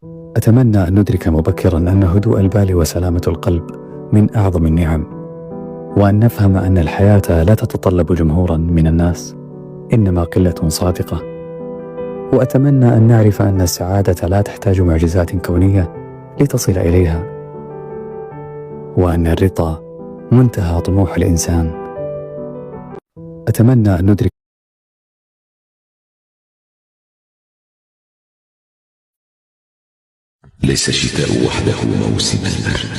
أتمنى أن ندرك مبكرا أن هدوء البال وسلامة القلب من أعظم النعم، وأن نفهم أن الحياة لا تتطلب جمهورا من الناس، إنما قلة صادقة. وأتمنى أن نعرف أن السعادة لا تحتاج معجزات كونية لتصل إليها، وأن الرضا منتهى طموح الإنسان. أتمنى أن ندرك ليس الشتاء وحده موسم البرد،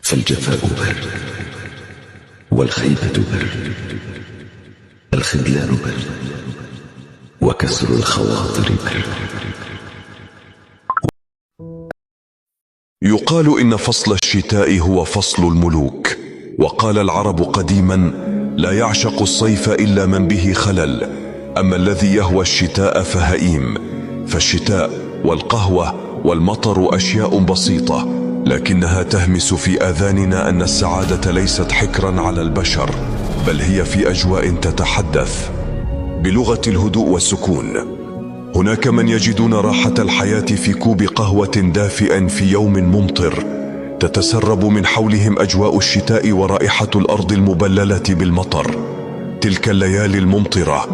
فالجفاء برد، والخيبة برد، الخذلان برد، وكسر الخواطر برد. يقال إن فصل الشتاء هو فصل الملوك، وقال العرب قديما: لا يعشق الصيف إلا من به خلل، أما الذي يهوى الشتاء فهئيم. فالشتاء والقهوة والمطر أشياء بسيطة، لكنها تهمس في آذاننا أن السعادة ليست حكرا على البشر، بل هي في أجواء تتحدث بلغة الهدوء والسكون. هناك من يجدون راحة الحياة في كوب قهوة دافئ في يوم ممطر، تتسرب من حولهم أجواء الشتاء ورائحة الأرض المبللة بالمطر. تلك الليالي الممطرة،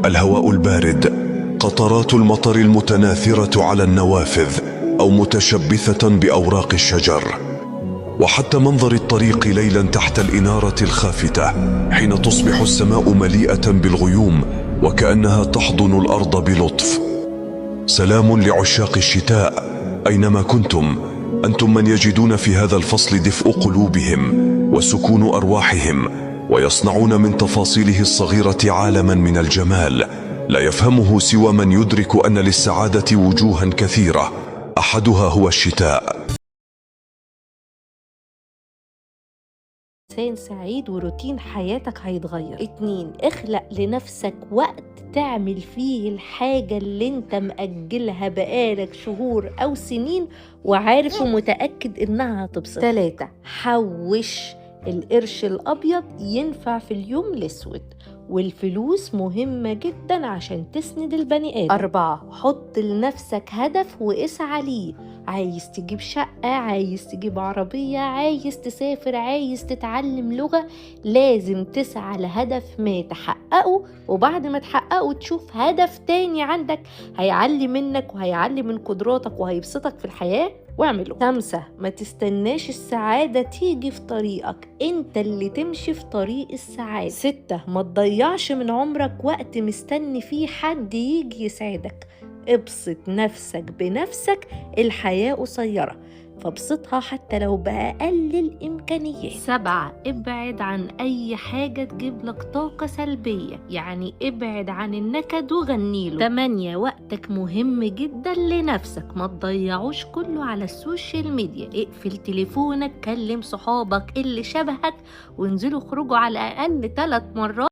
الهواء البارد، قطرات المطر المتناثرة على النوافذ أو متشبثة بأوراق الشجر، وحتى منظر الطريق ليلا تحت الإنارة الخافتة حين تصبح السماء مليئة بالغيوم وكأنها تحضن الأرض بلطف. سلام لعشاق الشتاء أينما كنتم، أنتم من يجدون في هذا الفصل دفء قلوبهم وسكون أرواحهم، ويصنعون من تفاصيله الصغيرة عالما من الجمال لا يفهمه سوى من يدرك أن للسعادة وجوها كثيرة، أحدها هو الشتاء. إنسان سعيد وروتين حياتك هيتغير. 2، اخلق لنفسك وقت تعمل فيه الحاجة اللي انت مأجلها بقالك شهور أو سنين وعارف ومتأكد إنها هتبسط. 3، حوش القرش الأبيض ينفع في اليوم الأسود، والفلوس مهمة جدا عشان تسند البني آدم. 4، حط لنفسك هدف واسعى ليه. عايز تجيب شقة، عايز تجيب عربية، عايز تسافر، عايز تتعلم لغة، لازم تسعى لهدف ما تحققه، وبعد ما تحققه تشوف هدف تاني عندك هيعلي منك وهيعلي من قدراتك وهيبسطك في الحياة واعمله. 5، ما تستناش السعادة تيجي في طريقك، انت اللي تمشي في طريق السعادة. 6، ما تضيعش من عمرك وقت مستني فيه حد يجي يساعدك، ابسط نفسك بنفسك، الحياة قصيرة فابسطها حتى لو بأقل الإمكانيات. 7، ابعد عن أي حاجة تجيب لك طاقة سلبية، يعني ابعد عن النكد وغنيله. 8، وقتك مهم جدا لنفسك، ما تضيعوش كله على ال social media، اقفل تليفونك، كلم صحابك اللي شبهك، وانزلوا خرجوا على الأقل 3 مرات.